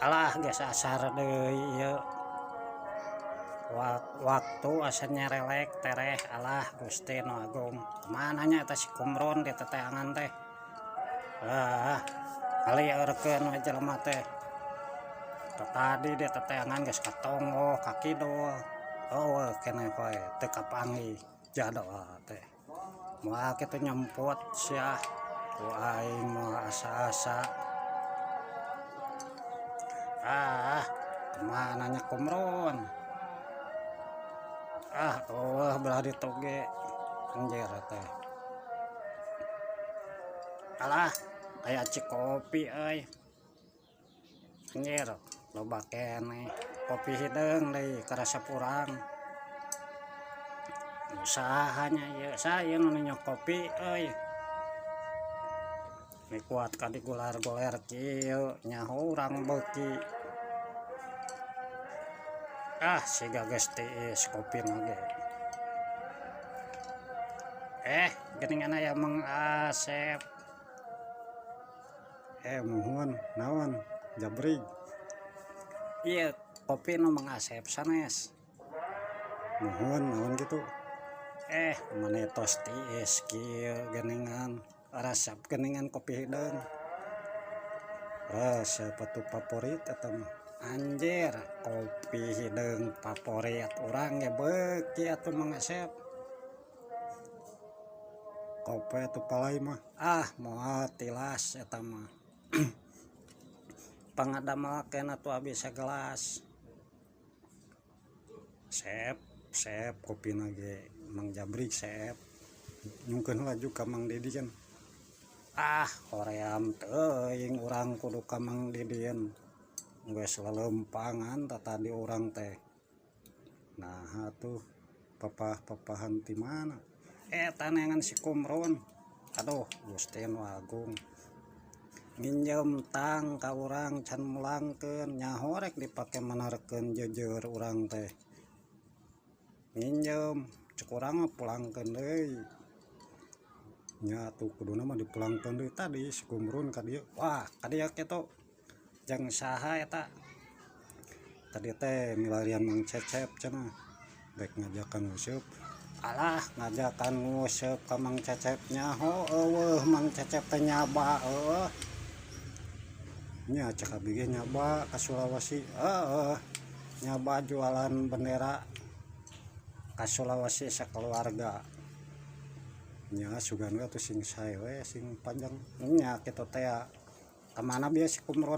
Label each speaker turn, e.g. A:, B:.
A: Alah, geus asar deui ieu. Waktu asa nyerelek tereh. Alah, Gusti nu Agung. Kemana nya eta si Kumron di teteangan teh? Ah, kali eurekeun we jelema teh. Tadi di teteangan geus katonggoh ka kidul. Oh, keneh wae teu kapanggih jadoa teh. Moal kitu nyemput sia. Ku aing moal asa-asa. Ah, kemana nya Kumron? Ah, oh, belah ditu ge. Anjir teh. Alah, aya kopi euy. Anjir, loba keneh. Kopi hideung deui karasa urang. Usahanya ieu saya nu nyok kopi euy. Mikuat ka digular-goler kieu nyaho urang beuki. Ah, siga geus tiis kopina ge. Eh, geuningan aya Mang Asep.
B: Eh, muhun, naon jabrig?
A: Ieu kopi nu Mang Asep sanes?
B: Muhun, naon gitu?
A: Eh, maneh tos tiis kieu geuningan. Resep geuningan kopi hideung.
B: Resep atuh, favorit eta mah.
A: Anjir, kopi hideung favorit urang ge beuki atuh, Mang Asep.
B: Kopi atuh palai mah.
A: Ah, moal tilas eta mah. Pangadamelkeun atuh abi sagelas.
B: Sep, sep kopina ge Mang Jabrik sep. Nyungkeun heula ka Mang Didi kan.
A: Ah, hoream teuing urang kudu ka Mang Didien. Geus lelempangan tadi urang teh.
B: Nah, atuh papah-papahan ti mana?
A: Eta neangan si Kumron. Aduh, Gusti nu Agung. Nginjem tang ka urang can mulangkeun, nyaho rek dipake menerkeun jeujeur urang teh. Nginjem, cek urang mah pulangkeun deui.
B: Nya atuh kuduna mah dipulangkeun deui, tadi si Kumrun ka dieu.
A: Wah, ka dieu kitu. Jeung saha eta?
B: Tadi teh milarian Mang Cecep cenah. Rek ngajakan nguseup.
A: Alah, ngajakan nguseup ka Mang Cecep, nyaho eueuh Mang Cecep teh nyaba eueuh.
B: Nya cek abi ge nyaba ka Sulawesi.
A: Heeh. Nyaba jualan bendera ka Sulawesi sakeluarga.
B: Nya sugan we atuh sing sae we, sing panjang.
A: Nya kitu teh ya. Kamana bieu si Kumrona?